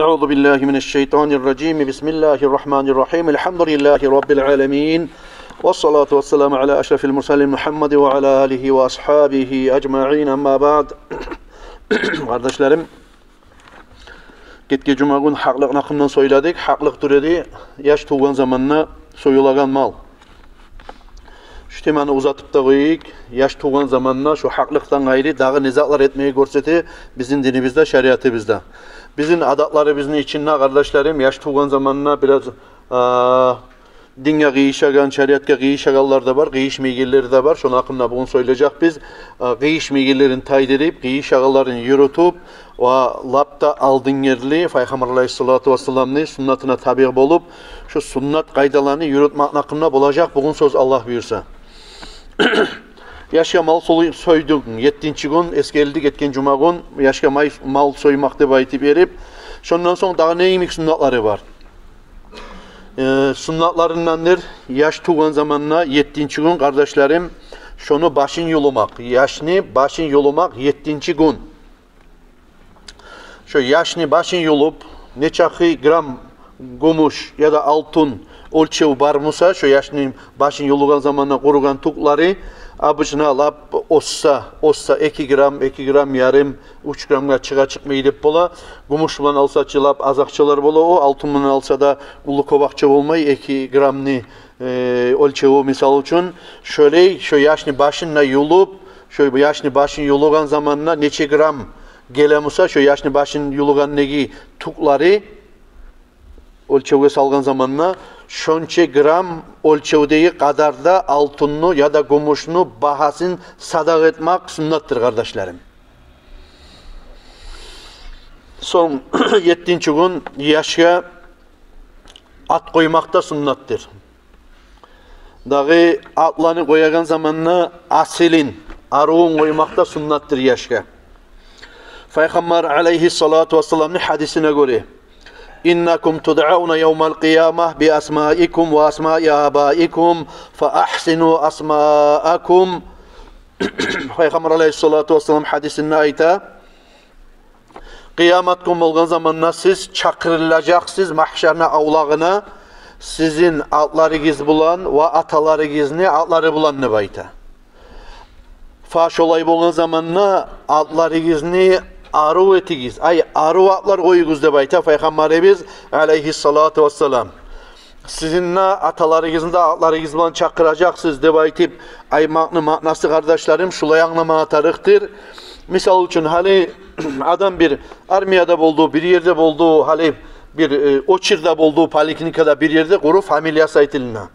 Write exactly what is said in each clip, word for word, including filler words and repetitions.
أعوذ بالله من الشيطان الرجيم. بسم الله الرحمن الرحيم. الحمد لله رب العالمين. والصلاة والسلام على أشرف المرسلين محمد وعلى آله وأصحابه أجمعين. أما بعد. Къардашларым, гетген жума гюн гьакълыкъны гьакъындан сёйледик. Гьакълыкъ тюр эди яш тувгъан заманда союлагъан мал. Шу теманы узатып да къояйыкъ. Яш тувгъан заманда шу гьакълыкъдан къайры дагъы не затлар этмеге гёрсете бизин динибизде, шариатыбызда. Бизин адатларыбызны ичинде, къардашларым, яш тувгъан заманда бираз, а, динге къыйышагъан, шариатгъа къыйышагъанлар да бар, къыйышмайгъанлар да бар. Шону гьакъында бугюн сёйлежекбиз. А, къыйышмайгъанларын тайдырып, къыйышагъанларын юрютюп, ва лап да алдынгерли Пайхаммар алайгьиссалату вассаламны суннатына табиъ болуп, шу суннат къайдаланы юрютмек гьакъында болажакъ бугюн сёз, Аллагь буюрса. Яшгъа мал сой-, сойдунг, еттинчи гюн эсгерилди, гетген жума гюн яшгъа май-, мал соймакъ деп айтып берип, шондан сонг дагъы не йимик суннатлары бар? Э, суннатларындандыр яш тувгъан заманда еттинчи гюн, къардашларым, шону башын юлумакъ. Яшны башын юлумакъ еттинчи гюн. Шо яшны башын юлуп, нечакъы грамм гюмюш яда алтын оьлчев бар буса, шо яшны башын юлугъан заманда къуругъан тюклери, обычно лап оьссе, оьссе эки грамм, эки грамм ярым, уьч граммгъа чыгъа, чыкъмай деп бола. Гюмюш булан алса чы лап аз акъчалар бола о, алтын булан алса да уллу кёп акъча болмай, эки граммны, э, оьлчеви, мисал учун. Шолай, шо яшны башын да юлуп, шо яшны башын юлугъан заманда нече грамм геле буса, шо яшны башын юлугъандагъы тюклери оьлчевге салгъан заманда, шонча грамм оьлчевдеги къадарда алтынны яда гюмюшню багьасын садагъа этмек суннатдыр, къардашларым. Сонг еттинчи гюн яшгъа ат къоймакъ да суннатдыр. Дагъы атланы къоягъан заманда асилин, арувун къоймакъ да суннатдыр яшгъа. Пайхаммар алайгьиссалату вассаламны гьадисине гёре: «إنكم تدعون يوم القيامة بأسمائكم وأسماء آبائكم فأحسنوا أسماءكم». Пайхаммар алайгьиссалату вассалам гьадисинде айта: «Къыямат гюн болгъан заманда сиз чакъырылажакъсыз магьшарны авлагъына сизин атларыгъыз булан ва аталарыгъызны атлары булан», – деп айта. Фа, шолай болгъан заманда атларыгъызны арив этигиз, ай, арив атлар къоюгъуз деп айта Пайхаммарыбыз алайгьиссалату вассалам. Сизин де, аталарыгъызны да атларыгъыз булан чакъыражакъсыз деп айтып айтмакъны маънасы, къардашларым, шулай англамагъа тарыкъдыр. Мисал учун, гьали адам бир армияда болду, бир ерде болду, гьали бир, э, очередьде болду, поликлиникада, бир ерде, къуру фамилиясы айтылына.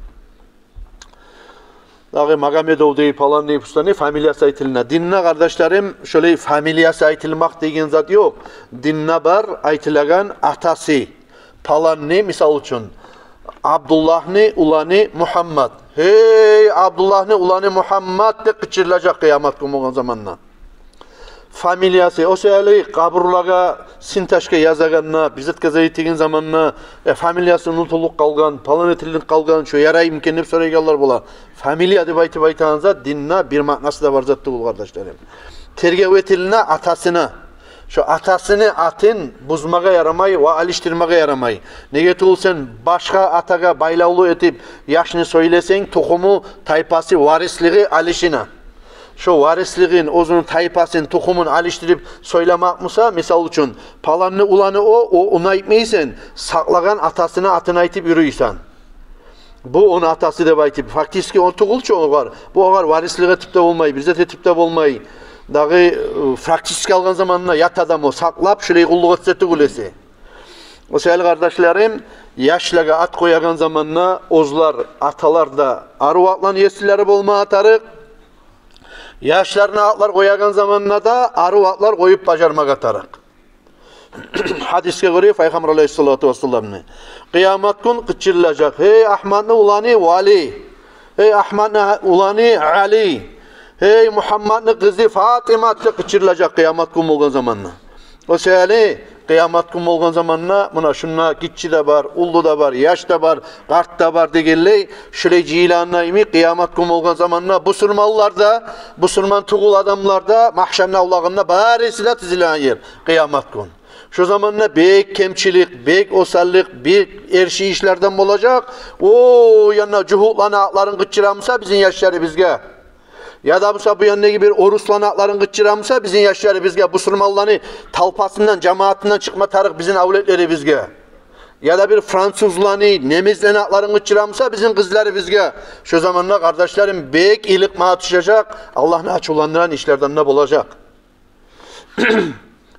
Дагъы Магомедов дей, палан дей, пустан дей, фамилиясы айтылына. Динде, къардашларым, шолай фамилиясы айтылмакъ деген зат ёкъ. Динде бар айтылагъан атасы. Паланны, мисал учун, Абдуллагьны уланы Мугьаммат. «Гьей, Абдуллагьны уланы Мугьаммат!» – деп къычырылажакъ къыямат гюн болгъан заманда. Фамилиясы, о саялы къабурлагъа синташка язагъанда, бир затгъа зат этеген заманда, э, фамилиясы унутулуп къалгъан, палан этилип къалгъан, шо яраймы экен деп сорайгъанлар бола. Фамилия деп айтып айтагъан зат динде бир маънасы да бар зат тюгюл, къардашларым. Тергев этилине атасына. Шо атасыны атын бузмагъа ярамай ва алышдырмагъа ярамай. Неге тюгюл сен башгъа атагъа байлавлу этип яшны сёйлесенг, тухуму, тайпасы, варислиги алышына. Шо варислигин, оьзюню тайпасын, тухумун алышдырып сёйлемек буса, мисал учун, паланны уланы о, о, ону айтмайсан, сакълагъан атасыны атын айтып юрюйсен. Бу ону атасы деп айтып, фактически о тюгюл чю огъар. Бу огъар варислик этип де болмай, бир зат этип де болмай. Дагъы, э, фактически алгъан заманда ят адам о, сакълап, шулай къуллукъ этсе тюгюл эсе. О саялы, къардашларым, яшлагъа ат къоягъан заманда оьзлер аталар да арив атланы еслери болмагъа тарыкъ. Яшларына атлар къоягъан заманда да арив атлар къоюп бажармагъа тарыкъ. Гьадисге гёре, Пайхаммар алайгьиссалату вассаламны: «Къыямат гюн къычырылажакъ: гьей, Агьматны уланы Вали! Гьей, Агьматны уланы Али! Гьей, Мугьамматны къызы Фатимат!» – деп къычырылажакъ къыямат гюн болгъан заманда. О саялы, къыямат гюн болгъан заманда, муна шунда гиччи де бар, уллу да бар, яш да бар, къарт да бар дегенлей, шулай жыйылагъанда йимик, къыямат гюн болгъан заманда бусурманлар да, бусурман тюгюл адамлар да магьшарны авлагъында барысы да тизилеген ер къыямат гюн. Шо заманда бек кемчилик, бек осаллыкъ, бек эрши ишлерден болажакъ. О янда жугьутланы атларын къычыра буса бизин яшларыбызгъа, яда буса бу яндагъы бир орусланы атларын къычыра буса бизин яшларыбызгъа, бусурманланы талпасындан, жамаатындан чыкъма тарыкъ бизин авлетлерибизге, яда бир французланы, немислени атларын къычыра буса бизин къызларыбызгъа, шо заманда, къардашларым, бек иликъма тюшежек, Аллагьны ачувландырагъан ишлерден де болажакъ.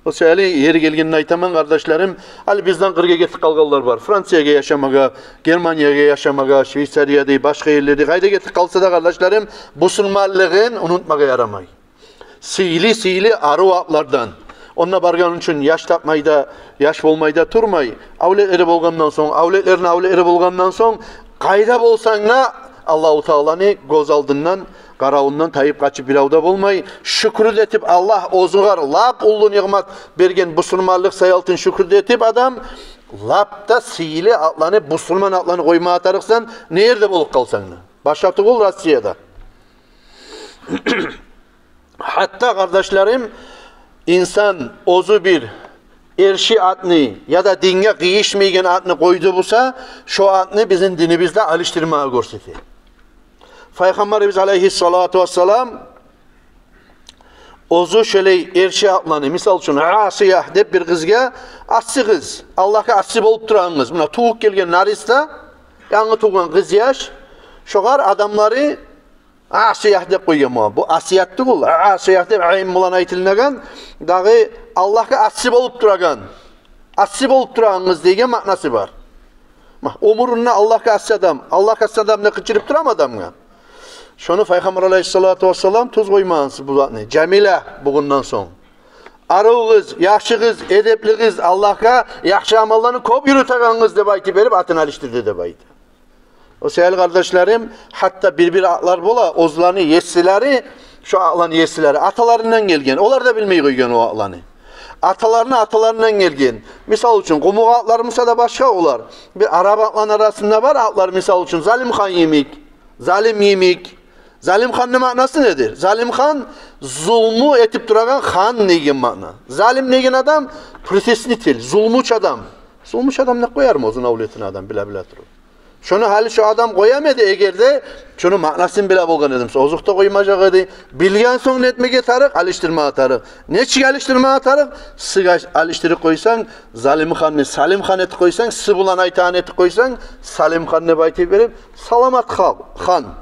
О саялы, ери гелгенде айтаман, къардашларым, гьали бизден къыргъа гетип къалгъанлар бар. Франциягъа яшамагъа, Германиягъа яшамагъа, Швейцариягъа, башгъа ерлеге, къайда гетип къалса да, къардашларым, бусурманлыгъын унутмагъа ярамай. Сыйлы-сыйлы арив атлардан. Онда баргъан учун яш тапмай да, яш болмай да турмай. Авлетлери болгъандан сонг, авлетлерини авлетлери болгъандан сонг, къайда болсанг да, Аллагьу Тааланы гёз алдындан, къаравундан тайып къачып бирев де болмай. Шюкюр де этип, Аллагь оьзюгер лап уллу ниъмат берген бусурманлыкъ саялтын шюкюр де этип адам, лап да сыйлы атланы, бусурман атланы къойма тарыкъсан, не ерде болуп къалсанг да. Башгъа тюгюл Россияда. Гьатта, къардашларым, инсан оьзю бир эрши атны яда динге къыйышмайгъан атны къойду буса, шо атны бизин динибизде алышдырмагъа гёрсете. Пайхаммарыбыз алайгьиссалату вассалам оьзю шолай эрши атланы, мисал учун, Асия деп бир къызгъа, асси къыз, Аллагьгъа асси болуп турагъан къыз, муна тувуп гелген нариста, янгы тувгъан къыз яш, шогъар адамлары Асият деп къойгъан бугъар. Бу Асият тюгюл, Асият деп айн булан айтылынагъан, дагъы Аллагьгъа асси болуп турагъан. Асси болуп турагъан къыз деген маънасы бар. Ма, оьмюрюнде Аллагьгъа асси адам, Аллагьгъа асси адам деп къычырып турамы адамгъа? Шону Пайхаммар алайгьиссалату вассалам тюз къоймагъансыз бу затны. Жамила бугъундан сонг. Арив къыз, яхшы къыз, эдепли къыз, Аллагьгъа яхшы амалланы кёп юрютеген къыз деп айтып берип, атын алышдырды деп айта. О саялы, къардашларым, гьатта бир-бир атлар бола, оьзлени есилери, шо атланы есилери аталарындан гелген, олар да билмей къойгъан о атланы. Аталарыны аталарындан гелген. Мисал учун, къумукъ атлар буса да башгъа олар. Бир араб атланы арасында бар атлар, мисал учун, Залимхан йимик, Залим йимик. Залимханны маънасы недир? Залимхан — зулму этип турагъан хан деген маъна. Залим деген адам притеснитель, зулмучу адам. Зулмучу адам не къоярмы оьзюню авлетине адам биле-биле туруп? Шону гьали шо адам къоямы эди, эгер де шону маънасын биле болгъан эди буса, озокъда, къоймажакъ эди. Билген сонг не этмеге тарыкъ? Алышдырмагъа тарыкъ. Нечик алышдырмагъа тарыкъ? Сыгъа алышдырып къойсанг, Залимханны Салимхан этип къойсанг, сы булан айтагъан этип къойсанг, Салимхан деп айтып берип, саламат халкъ, хан.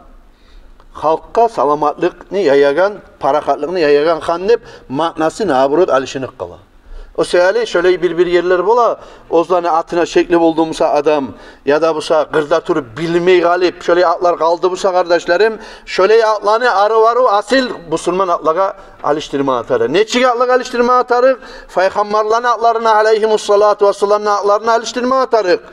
Халкъгъа саламатлыкъны яягъан, парахатлыкъны яягъан хан деп маънасы, наоборот, алышынып къала. О саялы шолай бир-бир ерлер бола, оьзлени атына шекли болду буса адам, яда буса къырда туруп билмей къалып, шолай атлар къалды буса, къардашларым, шолай атланы арив-арив асил бусурман атлагъа алышдырмагъа тарыкъ. Нечик атлагъа алышдырмагъа тарыкъ? Пайхаммарланы атларына, алайгьимуссалату вассаламны атларына алышдырмагъа тарыкъ.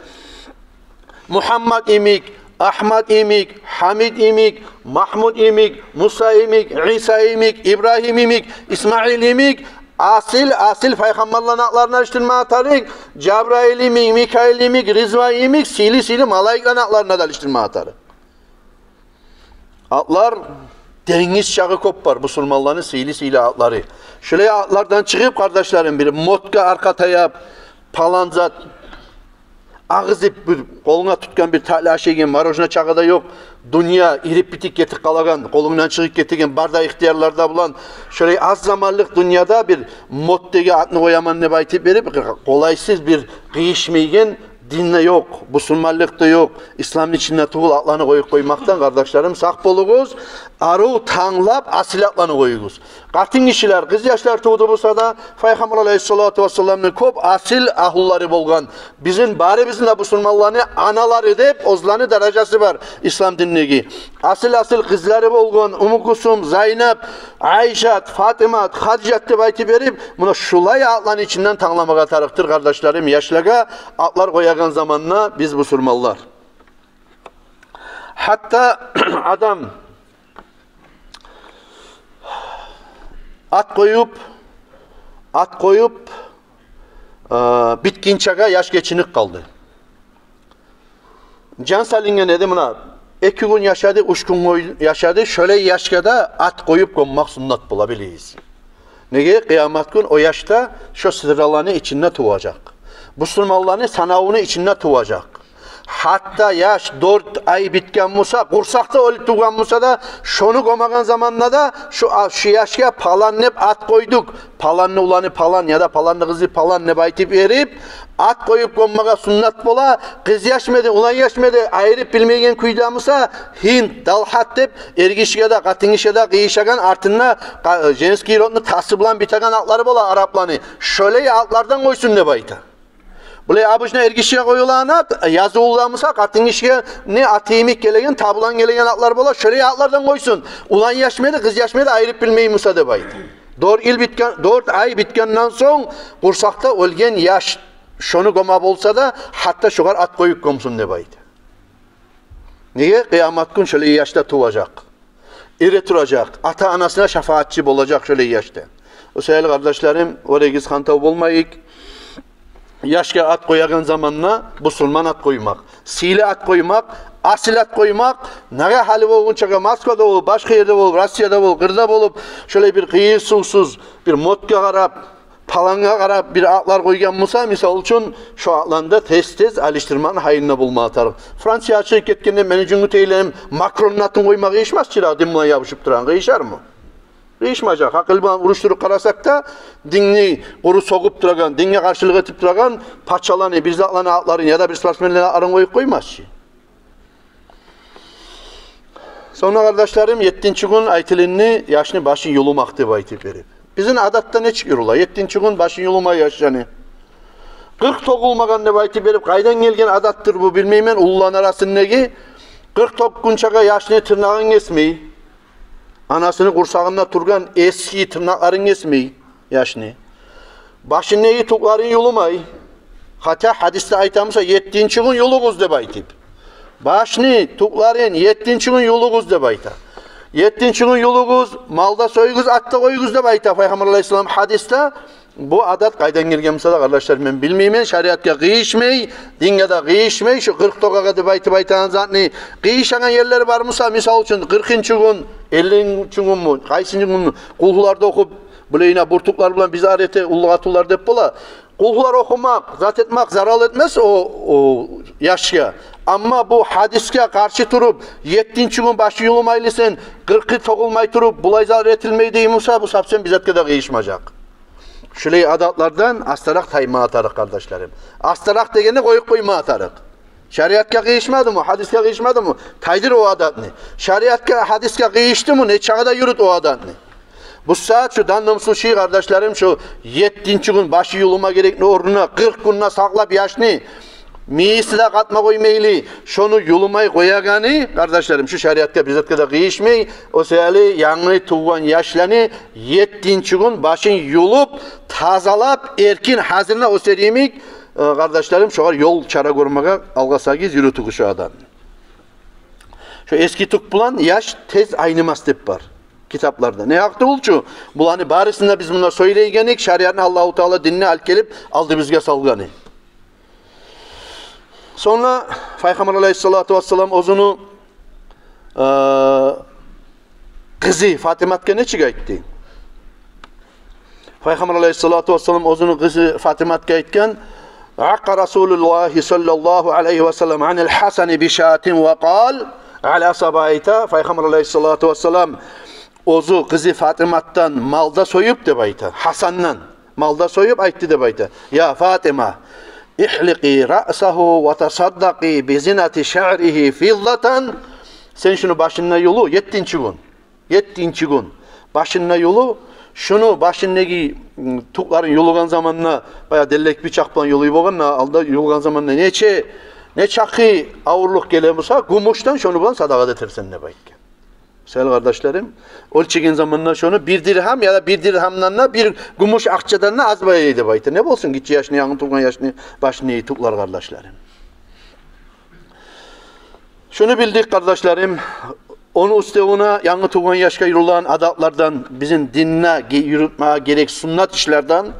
Мугьаммат йимик, Агьмат йимик, Гьамид йимик, Магьмуд йимик, Муса йимик, Иса йимик, Ибрагьим йимик, Исмаил йимик, асил, асил пайхаммарланы атларына алышдырмагъа тарыкъ. Жабраил йимик, Микаил йимик, Ризван йимик, сыйлы-сыйлы малайикланы атларына да алышдырмагъа тарыкъ. Атлар денгиз чакъы кёп бар бусурманланы сыйлы-сыйлы атлары. Шолай атлардан чыгъып, къардашларым, бир модгъа аркъа таяп, палан зат, агъызып, бир къолунга тутгъан бир татли ашайгъан, мороженое чакъы да ёкъ. Дюнья ирип битип гетип къалагъан, къолунгдан чыгъып гетеген, бар да ихтиярлар да булан. Шолай аз заманлыкъ дюньяда бир моддагъы атны къояман деп айтып берип, къолайсыз, бир къыйышмайгъан, динде ёкъ, бусурманлыкъда ёкъ, исламны ичинде тюгюл атланы къоюп къоймакъдан, къардашларым, сакъ болугъуз. Арив танглап асил атланы къоюгъуз. Къатын гишилер, къыз яшлар тувду буса да, Пайхаммар алайгьиссалату вассаламны кёп асил агьлулары болгъан. Бизин барыбызны да бусурманланы аналары деп оьзлени даражасы бар ислам диндеги. Асил-асил къызлары болгъан, Умму Кулсум, Зайнап, Айшат, Фатимат, Хадижат деп айтып берип, муна шулай атланы ичинден тангламагъа тарыкъдыр, къардашларым, яшлагъа атлар къоягъан заманда биз бусурманлар. Гьатта адам ат къоюп, ат къоюп, э, битгинчеге яш гечинип къалды. Жан салынгъан эди, муна, эки гюн яшады, уьч гюн къой-, яшады, шолай яшгъа да ат къоюп гёммек суннат бола, билигиз. Неге? Къыямат гюн о яш да шо сыдраланы ичинде туважакъ. Бусурманланы санавуну ичинде туважакъ. Гьатта яш дёрт ай битген буса, къурсакъда оьлюп тувгъан буса да, шону гёмеген заманда да, шу, а, шу яшгъа палан деп ат къойдукъ, паланны уланы палан яда паланны къызы палан деп айтып берип, ат къоюп гёммеге суннат бола. Къыз яшмы эди, улан яшмы эди, айырып билмейген кюйде буса, Гьинд, Далгьат деп, эргишиге де, къатынгишиге де къыйышагъан, артында къа-, женский родну тасы булан битеген атлары бола арапланы. Шолай атлардан къойсун деп айта. Булай обычно эргишиге къоюлагъан ат, язывлу да буса, къатынгишиге не аты йимик гелеген, табылан гелеген атлар бола, шолай атлардан къойсун. Улан яшмы эди, къыз яшмы эди, айырып билмей буса деп айта. Дёрт йыл битген, дёрт ай битгенден сонг, къурсакъда оьлген яш, шону гёме буса да, гьатта шогъар ат къоюп гёмсюн деп айта. Неге? Къыямат гюн шолай яш да туважакъ. Эретуражакъ. Ата-анасына шафагьатчы болажакъ шолай яш да. О саялы, къардашларым, оьрегиз хантав болмайыкъ. Яшгъа ат къоягъан заманда бусурман ат къоймакъ, сыйлы ат къоймакъ, асил ат къоймакъ. Неге, гьали болгъунчагъа Москвада болуп, башгъа ерде болуп, Россияда болуп, къырда болуп, шолай бир къыйыр сувсуз, бир модгъа къарап, палангъа къарап бир атлар къойгъан буса, мисал учун, шо атланы да тез-тез алышдырмакъны гьайында болма тарыкъ. Франциягъа чыгъып гетгенде, мени Жюнгютейлерим, Макронну атын къойма къыйышмас чы, дин булан ябушуп турагъан, къыйышармы? Къыйышмажакъ. Гьакъыл булан урушдуруп къарасакъ да, динни къуру согъуп турагъан, динге къаршылыкъ этип турагъан пачаланы, бир затланы атларын яда бир спортсменлени атларын къоюп къоймас чы. Сонг да, къардашларым, еттинчи гюн айтылынды яшны башын юлумакъ деп айтып берип. Бизин адатда нечик юрюле? Еттинчи гюн башын юлума яшланы. Къыркъ тёгюлмеген деп айтып берип, къайдан гелген адатдыр бу, билмеймен, уллуланы арасындагъы. Къыркъ тёгюнчеге яшны тырнагъын гесмей, анасыны къурсагъында тургъан эски тырнакъларын гесмей яшны. Башындагъы тюклерин юлумай. Гьатта гьадисде айта буса, еттинчи гюн юлугъуз деп айтып. Башны тюклерин еттинчи гюн юлугъуз деп айта. Еттинчи гюн юлугъуз, мал да союгъуз, ат да къоюгъуз деп айта Пайхаммар алайгьиссалам гьадисде. Бу адат къайдан гелген буса да, къардашлар, мен билмеймен. Шариатгъа къыйышмай, динге де къыйышмай, шу къыркъ тёгеге деп айтып айтагъан затны. Къыйышагъан ерлери бар буса, мисал учун, къыркъынчы гюн, эллинчи гюнмю, къайсынчы гюнмю, къулгьуларды охуп, булайына бюртюклер булан биз арете, уллу къатынлар деп бола. Къулгьулар охумакъ, зат этмек зарал этмес о, о яшгъа. Амма бу гьадисге къаршы туруп, еттинчи гюн башы юлумайлы сен, къыркъы тёгюлмей туруп, булай зарал этилмей дей буса, бу совсем бир затгъа да къыйышмажакъ. Шулай адатлардан астаракъ таймагъа тарыкъ, къардашларым. Астаракъ дегенде къоюп къоймагъа тарыкъ. Шариатгъа къыйышмадымы, гьадисге къыйышмадымы? Тайдыр о адатны. Шариатгъа, гьадисге къыйышдымы, не чагъы да юрют о адатны. Бу сагьат шу данным случай, къардашларым, шу еттинчи гюн башы юлума герекни орнуна къыркъ гюнде сакълап яшны, мийиси де къатма къоймайлы, шону юлумай къоягъаны, къардашларым, шу шариатгъа бир затгъа да къыйышмай. О саялы янгы тувгъан яшланы еттинчи гюн башын юлуп, тазалап, эркин гьазирине оьсер йимик, э, къардашларым, шогъар ёл чара гёрмеге алгъасагъыз, юрютюгюз шу адатны. Шу эски тюк булан яш тез айнымас деп бар китапларда. Не гьакъ тюгюл чю, буланы барысын да биз мунда сёйлейгенбиз, шариатны Аллагьу Таала динни алып гелип алдыбызгъа салгъаны. Сонг да Пайхаммар алайгьиссалату вассалам оьзюню, э, къызы Фатиматгъа нечик айтды? Пайхаммар алайгьиссалату вассалам оьзюню къызы Фатиматгъа айтгъан: «Акъкъа Расулуллагьи саллаллагьу алайгьи ва саллам анил Гьасани би шатин ва къал», Али асгьаба айта, Пайхаммар алайгьиссалату вассалам оьзю къызы Фатиматдан мал да союп деп айта, Гьасандан мал да союп айтды деп айта: «Я Фатима, ихликъи раъсагьу ва тасаддакъи би зинати шаъригьи фиддатан». Сен шуну башын да юлу, еттинчи гюн. Еттинчи гюн башын да юлу, шуну башындагъы, м, тюклерин юлугъан заманда, баягъы деллек бичакъ булан юлуй болгъан, алда юлугъан заманда нече, не чакъы авурлукъ геле буса, гюмюшден шону булан садагъа да этерсен деп айтгъан. Сыйлы къардашларым, оьлчеген заманда шону бир диргьам яда бир диргьамдан да, бир гюмюш акъчадан да аз болмай деп айта. Не болсун гиччи яшны, янгы тувгъан яшны башындагъы тюклер, къардашларым. Шуну билдик, къардашларым, ону уьстевюне янгы тувгъан яшгъа юрюлеген адатлардан, бизин динде ге-, юрютмеге герек суннат ишлерден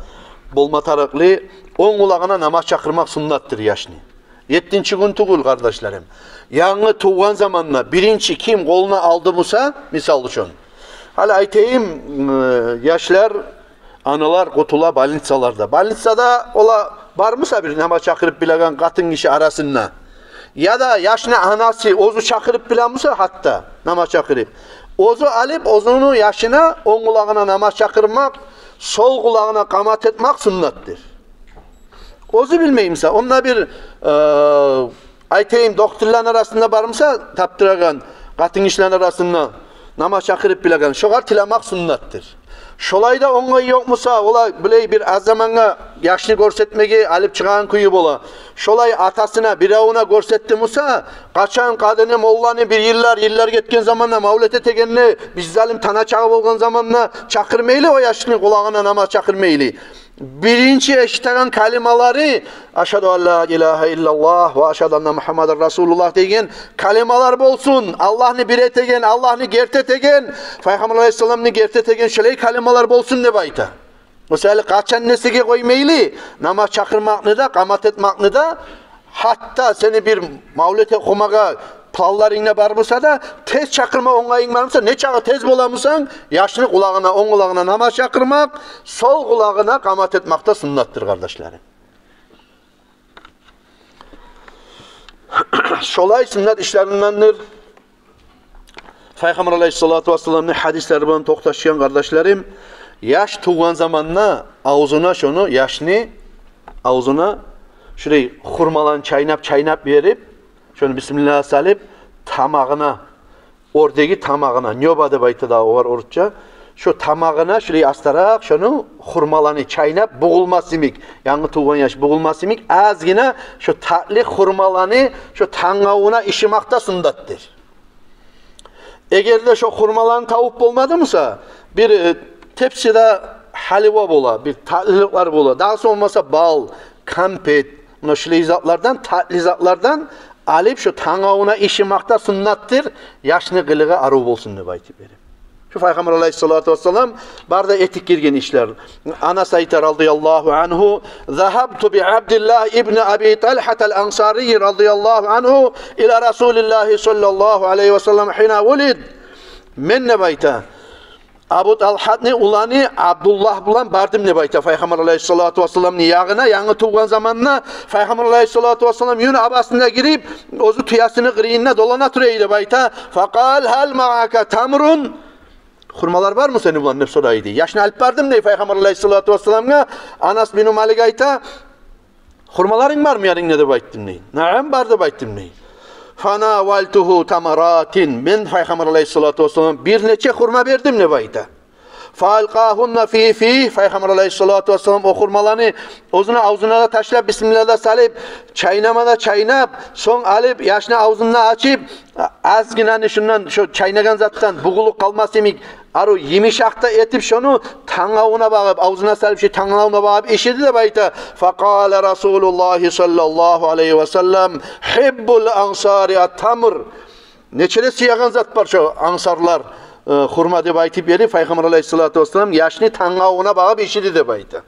болма тарыкълы, онг къулагъына намаз чакъырмакъ суннатдыр яшны. Еттинчи гюн тюгюл, къардашларым. Янгы тувгъан заманда биринчи ким къолуна алды буса, мисал учун. Гьали айтайым, э, яшлар, аналар къутула больницаларда. Больницада ола бар буса бир намаз чакъырып билеген къатын гиши арасында, яда яшны анасы оьзю чакъырып биле буса гьатта намаз чакъырып, оьзю алып оьзюню яшына онг къулагъына намаз чакъырмакъ, сол къулагъына къамат этмек суннатдыр. Оьзю билмей буса, онда бир, э, айтайым, докторланы арасында бар буса тапдырагъан, къатын гишилени арасында намаз чакъырып билеген, шогъар тилемек суннатдыр. Шолай да онгай ёкъ буса, олай булай бир аз замангъа яшны гёрсетмеге алып чыгъагъан кюю бола. Шолай атасына, биревюне гёрсетди буса, къачан къадини молланы бир йыллар, йыллар гетген заманда, мавлет этегенде, бир залим тана чагъы болгъан заманда чакъырмайлы о яшны къулагъына, намаз чакъырмайлы. Биринчи эшитеген калималары: «Ашгьаду ан ла илагьа иллаллагь ва ашгьаду анна Мугьаммадан расулуллагь» деген калималар болсун. Аллагьны бир этеген, Аллагьны герти этеген, Пайхаммар алайгьиссаламны герти этеген шолай калималар болсун деп айта. О саялы къачан несиге къоймайлы намаз чакъырмакъны да, къамат этмекни де, гьатта сени бир мавлет охумагъа планларынгда бар буса да, тез чакъырма онгайынг бар буса, нечакъы тез бола бусанг, яшны къулагъына, онг къулагъына намаз чакъырмакъ, сол къулагъына къамат этмек де суннатдыр, къардашларым. Шолай суннат ишлериндендир. Пайхаммар алайгьиссалату вассаламны гьадислери булан токъташгъан, къардашларым, яш тувгъан заманда авзуна шону, яшны авзуна шулай хурмаланы чайнап-чайнап берип, шону бисмиллагь салып, тамагъына, оьрдеги тамагъына, нёба деп айта да огъар орусча, шо тамагъына шулай астаракъ шону хурмаланы чайнап, бугъулмас йимик, янгы тувгъан яш бугъулмас йимик, азгъына шо татли хурмаланы шо тангавуна ишимек де суннатдыр. Эгер де шо хурмаланы тавуп болмады буса, бир, э, тепсиде гьалива бола, бир татлиликлер бола, дагъы сонг болмаса бал, кампет, муна шулай затлардан, татли затлардан алып шо тангавуна ишимек де суннатдыр, яшны къылыгъы арив болсун деп айтып берип. Шо Пайхаммар алайгьиссалату вассалам бары да этип гирген ишлер. Анас айта, радияллагьу ангьу: «Загьабту би Абдиллагь ибн Аби Талхат ал-Ансари, радияллагьу ангьу, ила Расулиллагьи, саллаллагьу алайгьи ва саллам, гьина вулид». Мен, деп айта, Абу Талхатны уланы Абдуллагь булан бардым, деп айта, Пайхаммар алайгьиссалату вассаламны ягъына, янгы тувгъан заманда. Пайхаммар алайгьиссалату вассалам юн абасына гирип, оьзю тюесини къырыйында долана тура эди, деп айта. «Факъал: гьал маъака тамрун?» «Хурмалар бармы сени булан?» — деп сорай эди. «Яшны алып бардым, — дей, — Пайхаммар алайгьиссалату вассаламгъа». Анас бин Малик айта: «Хурмаларынг бармы янынгда?» — деп айтдым, дей. «Наам, бар», — деп айтдым, дей. «Фанавалтугьу тамаратин». Мен Пайхаммар алайгьиссалату вассаламгъа бир нече хурма бердим, деп айта. «Фаалкъагьунна фи фигьи». Пайхаммар алайгьиссалату вассалам о хурмаланы оьзюню авзуна да ташлап, бисмиллагь да салып, чайнама да чайнап, сонг алып, яшны авзун да ачып, азгъына шундан, шо чайнагъан затдан бугъулуп къалмас йимик, арив йымышакъ да этип, шону тангавуна багъып, авзуна салып, шо тангавуна багъып ишиди, деп айта. «Факъала Расулуллагьи, саллаллагьу алайгьи ва саллам: гьиббул ансари ат-тамр». Нече де сюеген зат бар шо ансарлар, э, хурма деп айтып берип, Пайхаммар алайгьиссалату вассалам яшны тангавуна багъып ишиди, деп айта.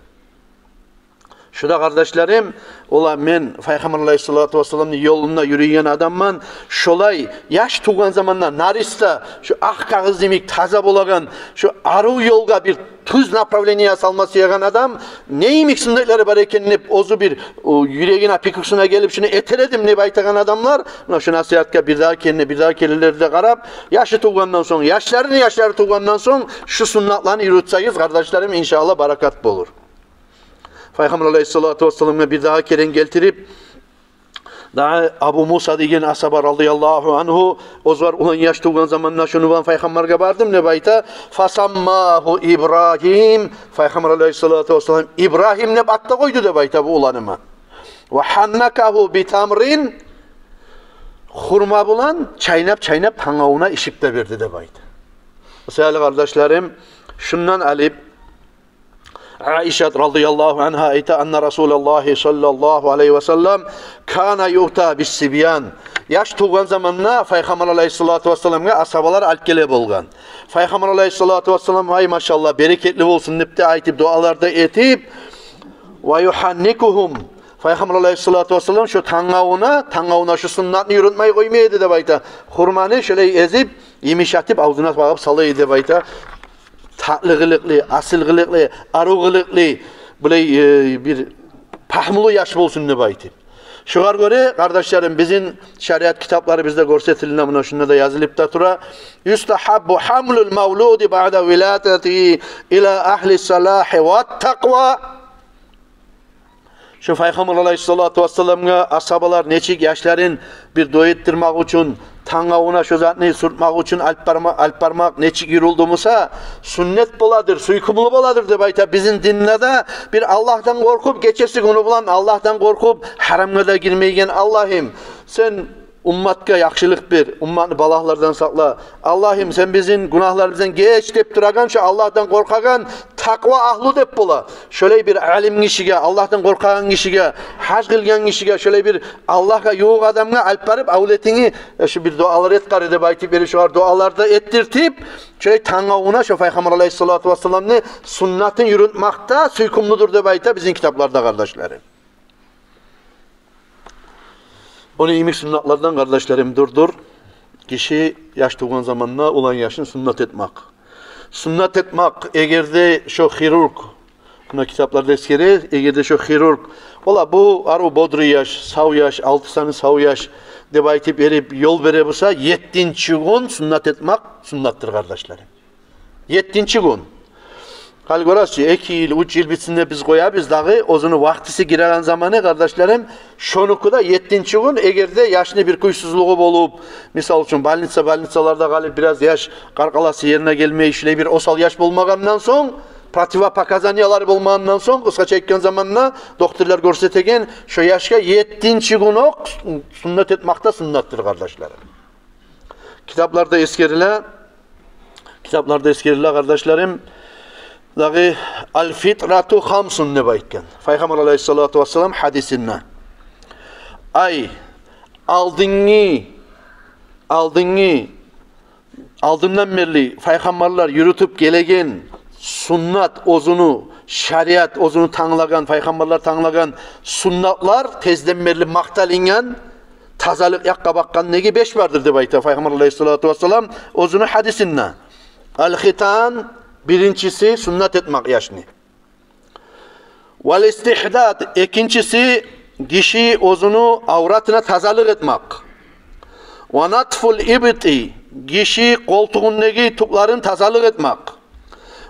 Шо да, къардашларым, ола мен Пайхаммар алайгьиссалату вассаламны ёлунда юрюйген адамман. Шолай яш тувгъан заманда нарис де шо акъ кагъыз йимик таза болагъан, шо арив ёлгъа бир тюз направление салма сюеген адам, не йимик суннатлары бар экен деп, оьзю бир, о, юрегине, пикрусуна гелип, шуну этер эдим деп айтагъан адамлар, муна шу насигьатгъа бир дагъы керен, бир дагъы керенлерде къарап, яшы тувгъандан сонг, яшларыны яшлары тувгъандан сонг шу суннатланы юрютсегиз, къардашларым, иншааллагь, баракат болур. Пайхаммар алайгьиссалату вассаламгъа бир дагъы керен гелтирип, дагъы Абу Муса деген асгьаба, радияллагьу ангьу, оьзлер улан яш тувгъан заманда шуну булан Пайхаммаргъа бардым деп айта. «Фасаммагьу Ибрагьим». Пайхаммар алайгьиссалату вассалам Ибрагьим деп ат да къойду деп айта бу уланыма. «Ва гьаннакагьу би тамрин». Хурма булан чайнап-чайнап тангавуна ишип де берди деп айта. О саялы, къардашларым, шундан алып, Айшат, радияллагьу ангьа, айта: «Анна Расулаллагьи, саллаллагьу алайгьи ва саллам, кана юъта бис-сибьян». Яш тувгъан заманда Пайхаммар алайгьиссалату вассаламгъа асгьабалар алып геле болгъан. Пайхаммар алайгьиссалату вассалам: «Вай, машаллагь, берекетли болсун», — деп де айтып, дуалар да этип, «ва югьанникугьум». Пайхаммар алайгьиссалату вассалам шо тангавуна, тангавуна шо суннатны юрютмей къоймай эди деп айта. Хурманы шолай эзип, йымышатып, авзуна багъып сала эди деп айта. татлы къылыкълы, асил къылыкълы, арив къылыкълы, булай, э, бир пагьмулу яш болсун деп айтып. Шогъар гёре, къардашларым, бизин шариат китапларыбызда гёрсетилине, муна шунда да язылып да тура: «Юстагьаббу гьамлул мавлуди баъда виладатигьи ила агьли салагьи ва такъва». Шо Пайхаммар алайгьиссалату вассаламгъа асгьабалар нечик яшларын бир дуа этдирмек учун, тангавуна шо затны сюртмек учун алып барма-, алып бармакъ нечик юрюлдю буса, суннат боладыр, сюйкюмлю боладыр деп айта бизин динде де. Бир Аллагьдан къоркъуп, гечеси-гюню булан Аллагьдан къоркъуп, гьарамгъа да гирмейген, Аллагьым, сен умматгъа яхшылыкъ бер, умматны балагьлардан сакъла. Аллагьым, сен бизин гюнагьларыбыздан геч деп турагъан, шо Аллагьдан къоркъагъан, такъва агьлу деп бола. Шолай бир алим гишиге, Аллагьдан къоркъагъан гишиге, гьаж къылгъан гишиге, шолай бир Аллагьгъа ювукъ адамгъа алып барып, авлетингни, э, шо бир дуалар эт къара деп айтып берип, шогъар дуалар да этдиртип, шолай тангавуна шо Пайхаммар алайгьиссалату вассаламны суннатын юрютмек де сюйкюмлюдюр деп айта бизин китапларда, къардашларым. Ону йимик суннатлардан, къардашларым, дюр-дюр гиши яш тувгъан заманда улан яшын суннат этмек. Суннат этмек, эгер де шо хирург, муна китапларда эсгере, эгер де шо хирург, валлагь, бу арив бодрый яш, сав яш, алты саны сав яш деп айтып берип ёл бере буса, еттинчи гюн суннат этмек суннатдыр, къардашларым. Еттинчи гюн. Гьали гёресиз чи, эки йыл, уьч йыл битсин деп биз къоябыз дагъы, оьзюню вакътиси гиреген заманы, къардашларым, шонуку да еттинчи гюн, эгер де яшны бир кюйсюзлюгю болуп, мисал учун, больница, больницаларда къалып, бираз яш къаркъарасы ерине гелмей, шулай бир осал яш болмагъандан сонг, противопоказаниялары болмагъандан сонг, къысгъача айтгъан заманда, докторлар гёрсетеген, шо яшгъа еттинчи гюн окъ суннат этмек де суннатдыр, къардашларым. Китапларда эсгериле, китапларда эсгериле, къардашларым, дагъы «Аль-фитрату хамсун» деп айтгъан Пайхаммар алайгьиссалату вассалам гьадисинде. Ай, алдынгъы, алдынгъы, алдындан берли пайхаммарлар юрютюп гелеген суннат, оьзюню шариат, оьзюню танглагъан, пайхаммарлар танглагъан суннатлар, тезден берли макъталынгъан, тазалыкъ якъгъа бакъгъандагъы беш бардыр деп айта Пайхаммар алайгьиссалату вассалам оьзюню гьадисинде. Аль-хитан, биринчиси, суннат этмек яшны. Валь-истихдад, экинчиси, гиши оьзюню авратына тазалыкъ этмек. Ва натфуль ибти, гиши къолтугъундагъы тюклерин тазалыкъ этмек.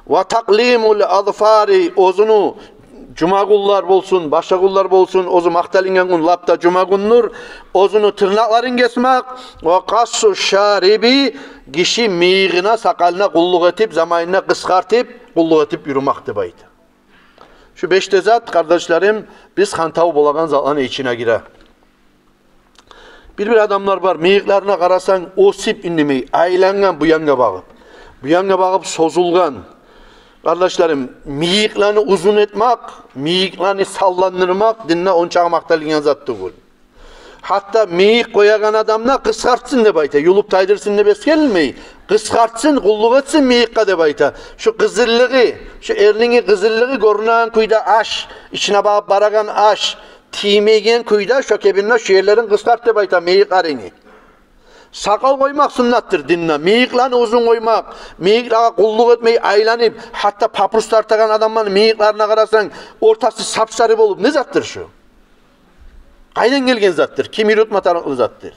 Ва такълимуль азфари, оьзюню жумагюнлер болсун, башгъа гюнлер болсун, оьзю макъталынгъан гюн лап да жумагюндюр, оьзюню тырнакъларын гесмек. Ва къассу шариби, гиши мыйыгъына, сакъалына къуллукъ этип, заманына къысгъартып, къуллукъ этип юрюмек деп айта. Шу беш де зат, къардашларым, биз хантав болагъан затланы ичине гире. Бир-бир адамлар бар, мыйыкъларына къарасанг, оьсюп индемей, айлангъан бу янгъа багъып, бу янгъа багъып созулгъан. Къардашларым, мыйыкъланы узун этмек, мыйыкъланы салландырмакъ динде ончакъы макъталынгъан зат тюгюл. Гьатта мыйыкъ къоягъан адам да къысгъартсын деп айта, юлуп тайдырсын деп эсгерилмей. Къысгъартсын, къуллукъ этсин мыйыкъгъа деп айта. Шу къызыллыгъы, шу эрнини къызыллыгъы гёрюнеген кюйде аш, ичине багъып барагъан аш тиймейген кюйде шо кебинде шу ерлерин къысгъарт деп айта мыйыкъларынгны. Сакъал къоймакъ суннатдыр динде. Мыйыкъланы узун къоймакъ, мыйыкълагъа къуллукъ этмей айланып, гьатта папирус тартагъан адамланы мыйыкъларына къарасанг, ортасы сап-сары болуп, не затдыр шу? Къайдан гелген затдыр? Ким юрютме тарыкълы затдыр?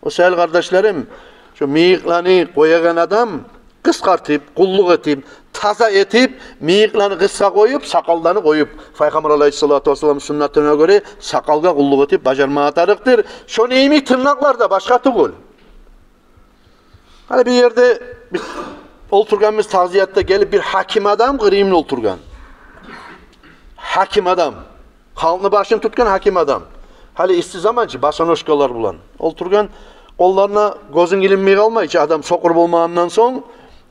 О саялы, къардашларым, шу мыйыкъланы къоягъан адам къысгъартып, къуллукъ этип, таза этип, мыйыкъланы къысгъа къоюп, сакъалланы къоюп, Пайхаммар алайгьиссалату вассалам суннатына гёре сакъалгъа къуллукъ этип бажармагъа тарыкъдыр. Шону йимик тырнакълар да, башгъа тюгюл. Гьали бир ерде бир олтургъанбыз, тазиятда гелип бир гьаким адам къырыйымда олтургъан. Гьаким адам. Халкъны башын тутгъан гьаким адам. Гьали исси заман чы, босоножкалар булан олтургъан. Къолларына гёзюнг илинмей къалмай чы, адам сокъур болмагъандан сонг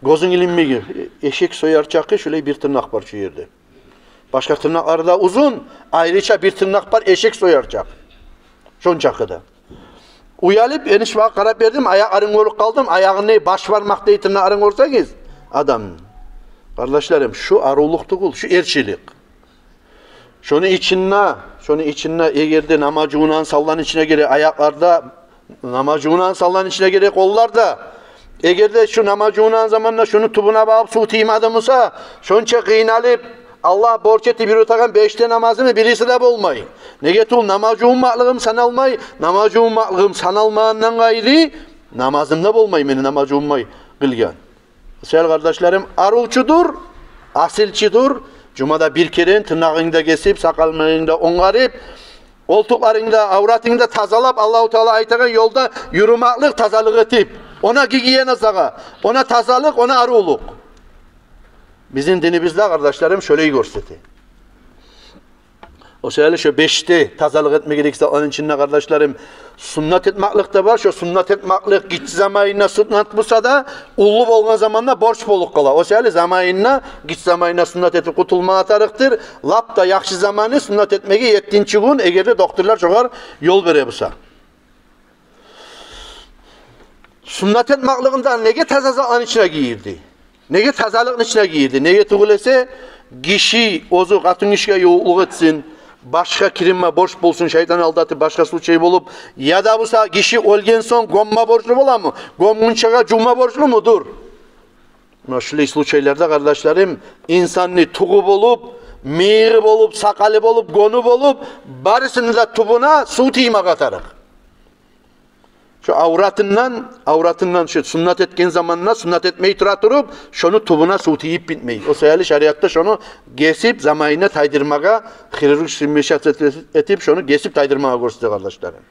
гёзюнг илинмей. Эшек сояр чакъы шулай бир тырнакъ бар шу ерде. Башгъа тырнакълары да узун, айрыча бир тырнакъ бар эшек сояр чакъы. Шончакъы да. Уялып, эниш багъып къарап бердим, аякъларын гёрюп къалдым, аягъында баш бармакъдай тырнакъларын гёрсегиз адамны. Къардашларым, шу аривлюк тюгюл, шу эрчилик. Шону ичинде, шону ичинде, эгер де намаз жувунагъан санланы ичине гире аякълар да, намаз жувунагъан санланы ичине гире къоллар да, Эгер де шу намаз жувунагъан заманда шуну тюбюне багъып сув тиймеди буса, шонча къыйналып, Аллагь борч этип юрютеген беш де намазны бириси де болмай. Неге тюгюл, намаз жувунмакълыгъым саналмай, намаз жувунмакълыгъым саналмагъандан къайры, намазым да болмай мени намаз жувунмай къылгъан. О саялы, къардашларым, арувчудур, асилчидир жумада бир керен тырнагъынгны да гесип, сакъалынгны да онгарып, къолтукъларынгны да, авратынгны да тазалап, Аллагьу Таала айтагъан ёлда юрюмеклик, тазалыкъ этип, она гигиена сагъа, она тазалыкъ, она арувлукъ. Бизин динибиз де, къардашларым, шолай гёрсете. О саялы шо беш де тазалыкъ этме герек затланы ичинде, къардашларым, суннат этмеклик де бар. Шо суннат этмеклик гиччи заманында суннат буса да, уллу болгъан заманда борч болуп къала. О саялы заманында, гиччи заманында суннат этип къутулмагъа тарыкъдыр. Лап да яхшы заманы суннат этмеге еттинчи гюн, эгер де докторлар шогъар ёл бере буса. Суннат этмеклигинде неге таза затланы ичине гийирди? Неге тазалыкъны ичине гийирди? Неге тюгюл эсе, гиши оьзю къатын гишиге ювукълукъ этсин, башгъа киринме борч болсун, шайтан алдатып, башгъа случай болуп, яда буса гиши оьлген сонг гёмме борчлу боламы? Гёмгюнчеге жувма борчлуму? Дюр. Муна шулай случайларда, къардашларым, инсанны тюгю болуп, мыйыгъы болуп, сакъалы болуп, гёню болуп, барысыны да тюбюне сув тиймеге тарыкъ. Шо авратындан, авратындан, шо суннат этген заманына, суннат этмей тура туруп, шону тюбюне сув тийип битмей. О саялы шариатда шону гесип, заманына тайдырмагъа, хирургический вмешательство этип, шону гесип тайдырмагъа гёрсете, къардашларым.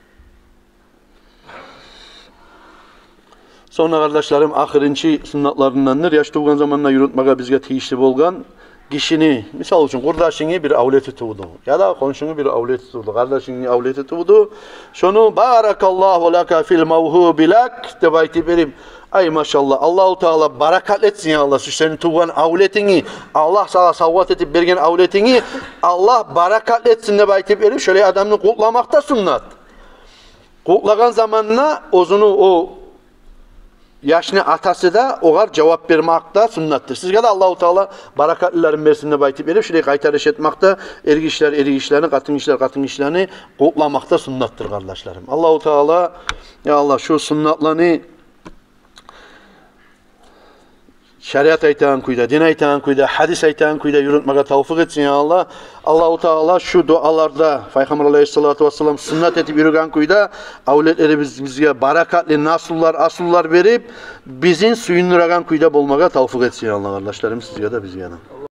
Сонг да, къардашларым, ахырынчы суннатларындандыр яш тувгъан заманда юрютмеге бизге тийишли болгъан: гишини, мисал учун, къурдашынгны бир авлети тувду, яда хоншунгну бир авлети тувду, къардашынгны авлети тувду. Шону «Баракаллагьу лака фил мавгьуби лак» деп айтып берип, «Ай, машаллагь, Аллагьу Таала баракат этсин, я Аллагь, шу сени тувгъан авлетингни, Аллагь сагъа савгъат этип берген авлетингни Аллагь баракат этсин» деп айтып берип, шолай адамны къутламакъ да суннат. Къутлагъан заманда оьзюню о яшны атасы да огъар жавап бермек де суннатдыр. «Сизге де Аллагьу Таала баракатлыларын берсин» деп айтып берип, шулай къайтарыш этмек де, эргишилер эргишилени, къатынгишилер къатынгишилени къутламакъ да суннатдыр, къардашларым. Аллагьу Таала, я Аллагь, шу суннатланы шариат айтагъан кюйде, дин айтагъан кюйде, гьадис айтагъан кюйде юрютмеге тавфикъ этсин, я Аллагь. Аллагьу Таала шу дуаларда, Пайхаммар алайгьиссалату вассалам суннат этип юрюген кюйде, авлетлерибиз бизге баракатлы наслулар, асуллар берип, бизин сююндюреген кюйде болмагъа тавфикъ этсин, я Аллагь, къардашларым, сизге де, бизге де.